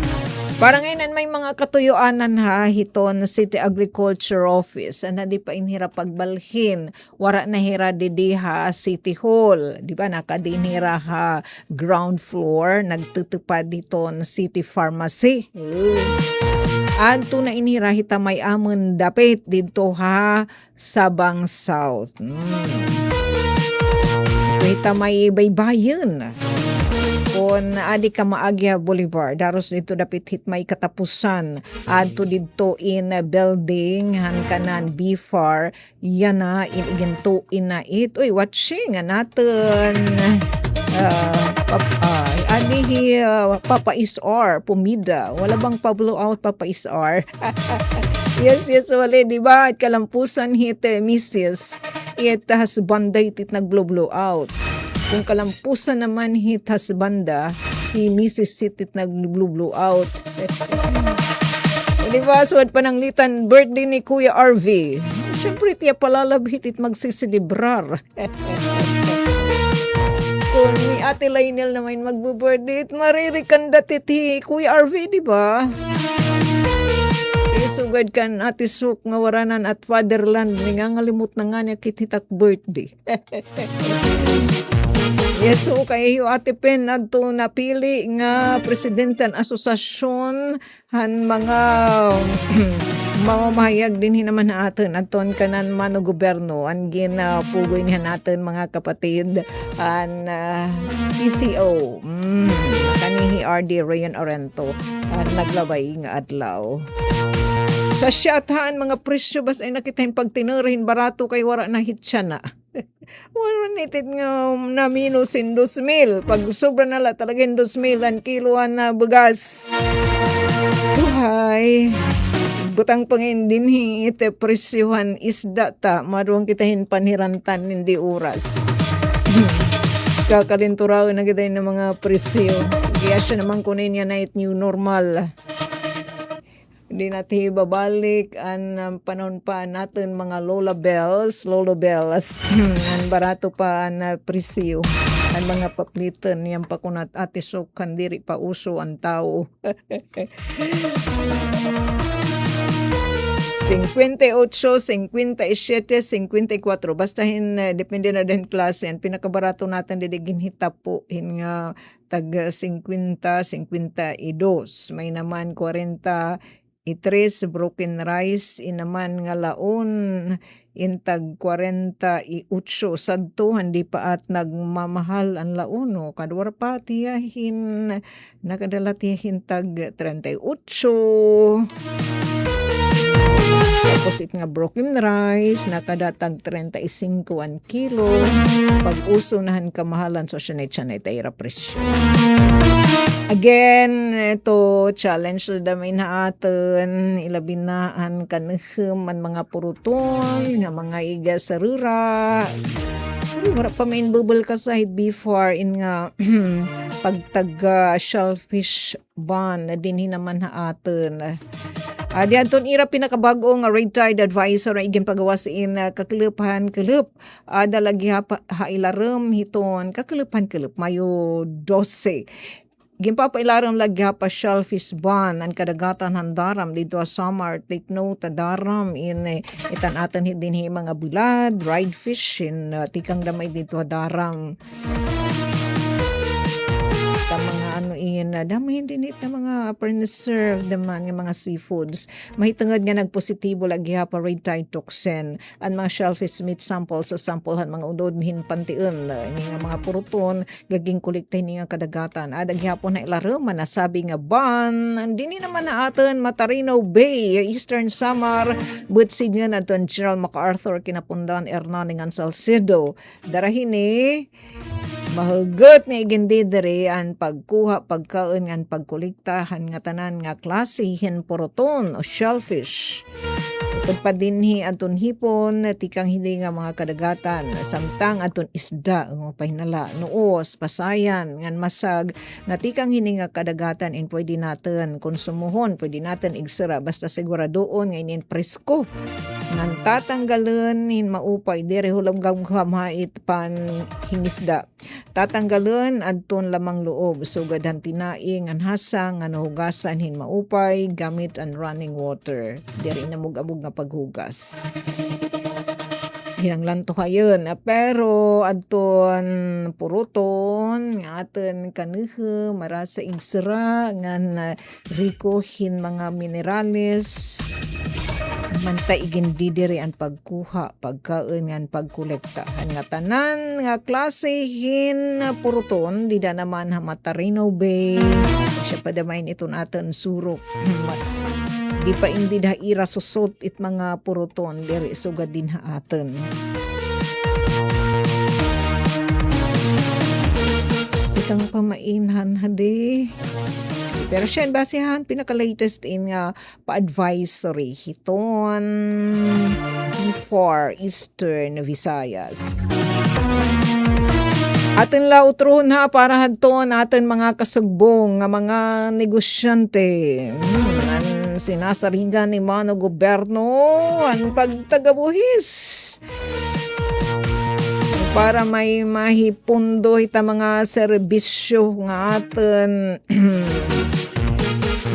Para ngay-an may mga katuyoanan ha, hiton City Agriculture Office. An adi pa in hira pagbalhin, wara na hira didi ha City Hall. Di ba, nakadi in hira ha ground floor, nagtutupad hiton City Pharmacy. Adto na in hira hit ha may amon dapit didto ha Sabang South. Hmm. Hit ha may baybayon. Kon adi ka maagi ha Boulevard, haros didto dapit hit may katapusan. Adto didto in building han kanan B far. Yana in iginto in na it. Uy, watching an aton, ah, pap-, ah, adi hi, ah, Papa S R Pomida. Wala bang pa-blow out, Papa S R? Yes, yes, wala, di ba? It kalampusan hit, eh, misis, it husbanda hit, it nag-blow, blow out. Kon kalampusan naman hit husbanda, hi misis hit, it nag-blow, blow out. O, di ba? Sugad pananglitan, birthday ni Kuya R V. Siyempre, it iya palalabhit it magsiselebrar. Kon ni Ate Lainel naman magbo-birthday, it maririkandat it hi Kuya R V, di ba? Isugad kan Ate Sok nga waranan at fatherland, nangangalimot na ngani ak hit hit ak birthday. Yes, so kay hiyo Ate Pen adto napili nga presidente han asosasyon han mga mamamahayag dinhi naman ha aton, adton kanan mano gobyerno, an gin, ah, pugoy niya han aton mga kapatid, an, ah, P C O. Mm, kani hi R D Rayon Orento, an naglabay nga adlaw. Sa siyat ha an mga presyo, bas-a in nakita hin pagtinura hin barato kay wara na hit yana. Wara na hit nga naminos hin dos mil. Pagsobra na la talaga hin dos mil an kilo han, ah, bugas. Buhay. Butang pa ngay-an dinhi it presyo han isda ta, maduwang kita hin panhirantan, hindi oras. Kakalinturaon na kita hin mga presyo. Kaya siya naman kunin niya na it new normal. Di natin ibabalik an, um, panahon pa natin mga Lola Bells, Lolo Bells. An barato pa an, uh, presyo. An mga paplitan, yan pa kunat ati sukan, diri pa uso an tao. Cincuenta y ocho, cincuenta y siete, cincuenta y cuatro. Basta hin, eh, depende na din klase. An pinakabarato natin didi ginhitapo hin nga tag cincuenta, cincuenta y dos. May naman kwarenta y tres broken rice, in naman nga laon, in tag kwarenta y ocho. Sadto, hindi pa at nagmamahal an laon, no? Kadwar pa tiyahin, nakadala tiyahin tag treinta y ocho. Tapos it nga broken rice, nakadatag treinta y cinco an kilo. Pag-uso na han kamahalan, so siya na, siya na it ira presyo. Again, ito, challenge na damay na aton, ilabi na an kanihim, an mga puruton, nga mga iga sarura. Uy, wala pa main bubble ka sa hit before in nga pagtaga shellfish ban, dinhi naman ha aton. Ah, di adton ira pinakabag-o nga red tide advisory nga iginpagawas in, ah, Kakulop han Kulop. Ada lagi ha, ha ilarom hiton Kakulop han Kulop, Mayo dose. Ginpapailarom lagi ha pa shellfish ban an kadagatan han Daram didto ha Samar. Take note, ha Daram in, eh, itan aton hi-, dinhi mga bulad, dried fish, in, ah, tikang damay didto ha Daram. Ta mga ano in, ah, damo hindi nit na mga preserved naman nga mga seafoods. Mahitungod nga nagpositibo lagi ha pa red tide toxin an mga shellfish meat samples sa sample han mga unod hin pantion, ah, ini nga mga puruton, gagin kolekta hini nga kadagatan. Ada gihapon ha ilarom an nasabi nga ban, dinhi naman ha aton Matarino Bay, Eastern Samar, butsidngan adton General MacArthur, Quinapondan, Hernani ngan Salcedo. Dara hini, mahugot nga igindidiri an pagkuha, pagkaon ngan pagkolekta han ngatanan nga klase hin puruton o shellfish. Upod pa dinhi adton hipon, tikang hini nga mga kadagatan, samtang adton isda, nga pahinala, nuos, pasayan, ngan masag, nga tikang hini nga kadagatan in pwede naton konsumohon, pwede naton igsira, basta siguradoon nga inin presko. Ngan tatanggalon hin maupay, diri hulong gamgam ha it panhingisda. Tatanggalon adton lamang loob, sugad han tinai ngan hasang nga nahugasan hin maupay gamit an running water. Diri namog-amog nga paghugas. Kinahanglan tuhayon, ah, pero adton puruton nga aton kanihim, marasa igsira ngan, ah, riko hin mga minerales. Manta igindidiri an pagkuha, pagkaon ngan pagkolekta han ngatanan nga klase hin puruton dida naman ha Matarino Bay. Siya pa damay iton aton surok. Di pa indi da ira susot it mga puruton diri sugad din ha aton. Ikang pamainhan hadi. Sige, pero siya, basihan, pinaka-latest in nga pa-advisory hiton Far Eastern Visayas. Aton la utrohon ha, para hadton aton mga kasugbong nga mga negosyante. Hmm, an sinasarigan ni Mano Gobyerno, an pagtagabuhis. Para may mahipundo hita mga serbisyo nga aton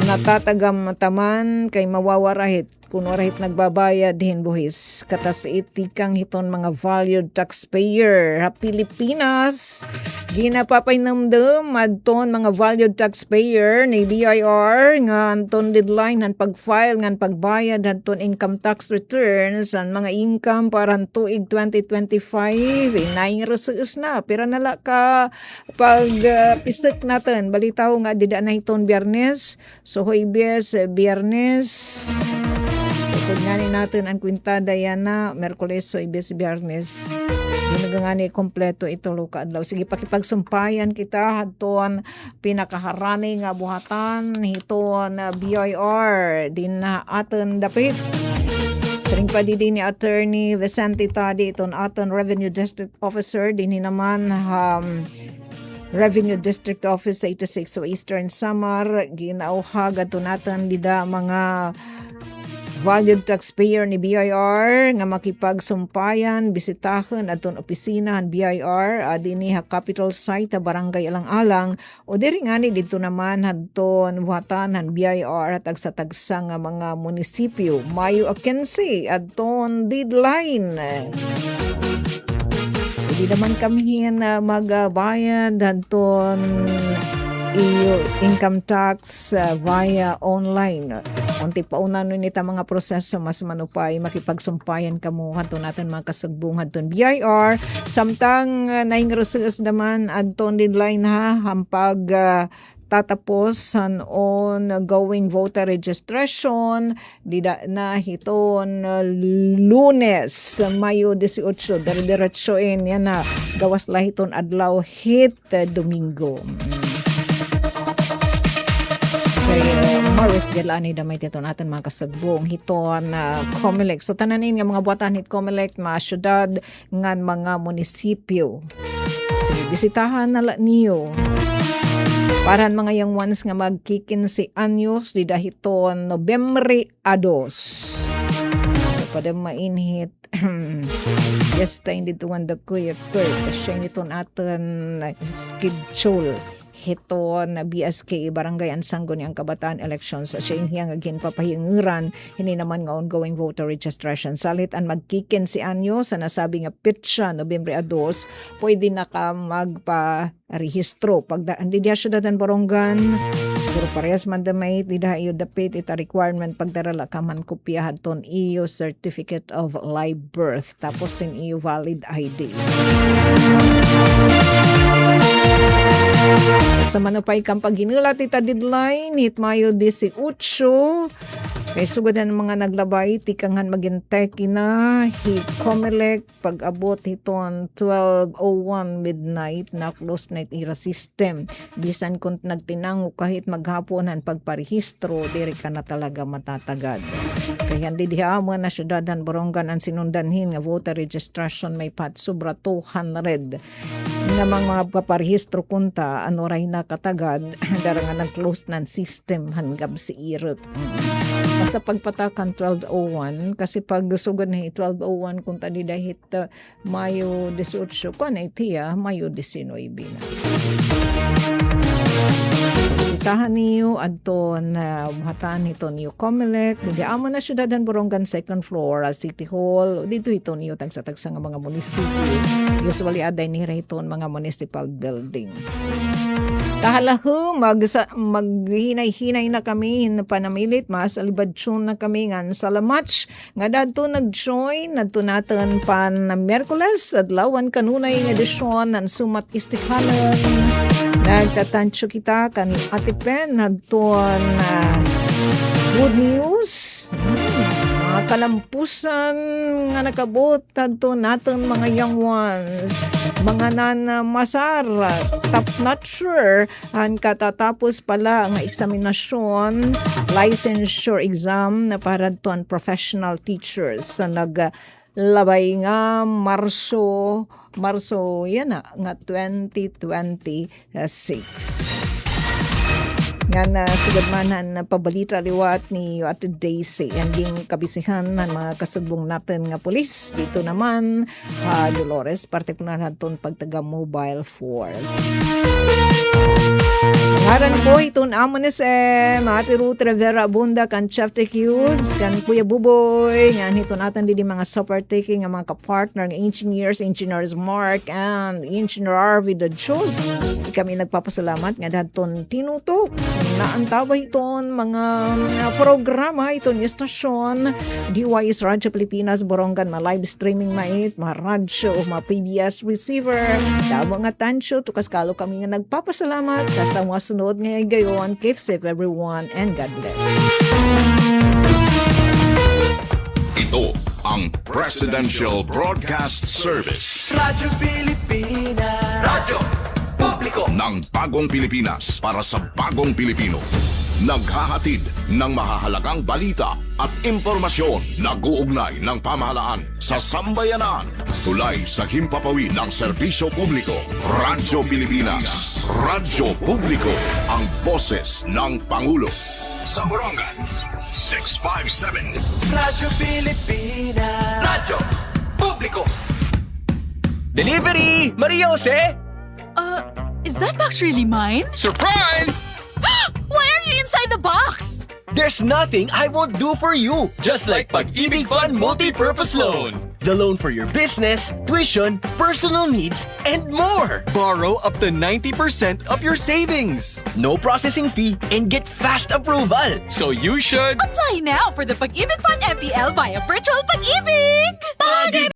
natatagam taman kay mawawara hit kun wara hit nagbabayad hin buhis. Katas it tikang hiton mga valued taxpayer ha Pilipinas. Ginapapahinumdom adton mga valued taxpayer ni B I R nga adton deadline han pag-file ngan pagbayad hadton income tax returns an mga income para han tuig twenty twenty-five. Inay nga rasuus na, pira na la ka pag, ah, pisek naton. Balitaw nga dida na hiton Biyernes. So, Huwebes, eh, Biyernes. So, Ngani naton an kwintada yana, Miyerkules, Huwebes, Biyernes. Diri na ngani kompleto it tulo ka adlaw. Sige, pakipagsumpayan kita hadton pinakaharani nga buhatan hiton, ah, B I R dinhi ha aton dapit. Siring pa didi ni Attorney Vicente Tadi, iton aton Revenue District Officer dinhi naman ha, um, Revenue District Office eighty-six sa Eastern Samar, gin-auhag adto naton dida mga valued taxpayer ni B I R nga makipagsumpayan, bisitahon adton opisina han B I R, ah, dinhi ha Capitol Site ha Barangay Alang-alang, o diri ngani didto naman hadton buhatan han B I R ha tagsa-tagsa nga mga munisipyo. Mayo a kinse adton deadline. Pwede naman kami hin, ah, magbayad hadton iyo income tax, ah, via online. Kon tipauna na ini nga mga proseso, mas maupay makipagsumpayan kamo hadton aton mga kasugbong hadton B I R. Samtang, ah, nahinrusuos naman adton deadline ha, han pag, ah, tatapos han ongoing voter registration, dida na hiton, ah, Lunes, Mayo dieciocho, dire-diretsoin yana, gawas la hiton adlaw hit, ah, Domingo. Mm. Kay, ah, Maris Delani damay titon aton mga kasugbong hiton, ah, Comelec. So, tanan ini nga mga buhatan hit Comelec, mga syudad, ngan mga munisipyo. Sige, bisitahan na la niyo. Para han mga young ones nga magkikinse anyos, dida hiton Nobyembre a dos. Ano pa daw mainhit? Yes, ta, hindi to one the kuya ko. Siya ini ton aton schedule hiton B S K A Barangay Ansango ni ang Kabataan Elections. Siya ini nga ginpapahinguran hini naman nga ongoing voter registration. Salit an magkikinse anyos ha nasabi nga petsa, Nobyembre a dos, pwede na ka magparehistro. Pagda-, an didi ha syudad han Borongan, siguro parehas man damay dida ha iyo dapit, ita requirement, pagdara la ka man kopya hadton iyo certificate of live birth. Tapos hin iyo valid I D. Sa manupay kan paghinulat hit deadline, hit Mayo dieciocho, kay sugad han mga naglabay, tikang han mag-intake na hit Comelec, pag-abot hiton twelve oh one midnight, na-close na it ira system. Bisan kon nagtinango ka hit maghapon han pagparehistro, diri ka na talaga matatagad. Kay han didi ha amon nga syudad han Borongan an sinundan hin nga voter registration may pat sobra two hundred nga mga, mga kaparehistro kunta an waray nakatagad, dara nga nag-close na an system han gabsi irot. Mm. Basta pagpatak han twelve oh one, kasi pag sugad na hi twelve oh one kunta dida hit, uh, Mayo dieciocho, kuan na it hiya, Mayo diecinuebe na. Bisitahan niyo adton buhatan hiton iyo Comelec, didi ha amon nga syudad han Borongan, second floor, ah, City Hall, o didto hiton iyo tagsa-tagsa nga mga munisipyo. Usually, aada ini hira hiton mga municipal building. Tahala ho, magsa-, maghinay-hinay na kami hin panamilit, masalibadyon na kami ngan salamat nga adto nag-join, adto naton pan Miyerkules, adlaw han kanunay nga edisyon han Sumat Istihanon. Nagtatantyo kita kan Ate Pen, hadton, ah, good news. Hmm, mga kalampusan nga nakabot hadto naton mga young ones, mga nanamasar, top notcher, han katatapos pa la nga eksaminasyon, licensure exam na para hadton professional teachers sa naglabay nga Marso, Marso yana nga twenty twenty-six. Ngan, ah, sugad man han pabalita liwat ni Ate Daisy, an ginkabisihan han mga kasugbong naton nga pulis didto naman ha Dolores, partikular hadton pagtaga-mobile force. Ngaran po hiton amon SM, Ate Ruth Rivera Abunda, kan Chef Tech Hughes, kan Kuya Buboy, ngan hiton aton didi mga super tech nga mga ka-partner nga engineers, Engineers Mark and Engineer R V de Dios. Kami nagpapasalamat nga adton tinutok nga antawa hiton mga, mga programa hiton estasyon, D Y S Radyo Pilipinas, Borongan, ma-live streaming na it, ma-radyo o ma-PBS receiver. Damo nga tantyo, tukas kalo kami nga nagpapasalamat. Hasta mga sunod nga higayon, keep safe everyone and God bless. Ito ang Presidential Broadcast Service. Radyo Pilipinas. Radyo Publiko ng Bagong Pilipinas para sa Bagong Pilipino. Naghahatid ng mahahalagang balita at impormasyon. Nag-uugnay ng pamahalaan sa sambayanan. Tulay sa himpapawid ng serbisyo publiko. Radyo Pilipinas. Radyo Publiko. Ang boses ng Pangulo. Sa Borongan, six five seven. Radyo Pilipinas. Radyo Publiko. Delivery! Maria Jose! Uh, is that box really mine? Surprise! Why are you inside the box? There's nothing I won't do for you. Just like Pag-ibig Fund Multi-Purpose Loan. The loan for your business, tuition, personal needs, and more. Borrow up to ninety percent of your savings. No processing fee and get fast approval. So you should apply now for the Pag-ibig Fund M P L via Virtual Pag-ibig. Pag-ibig!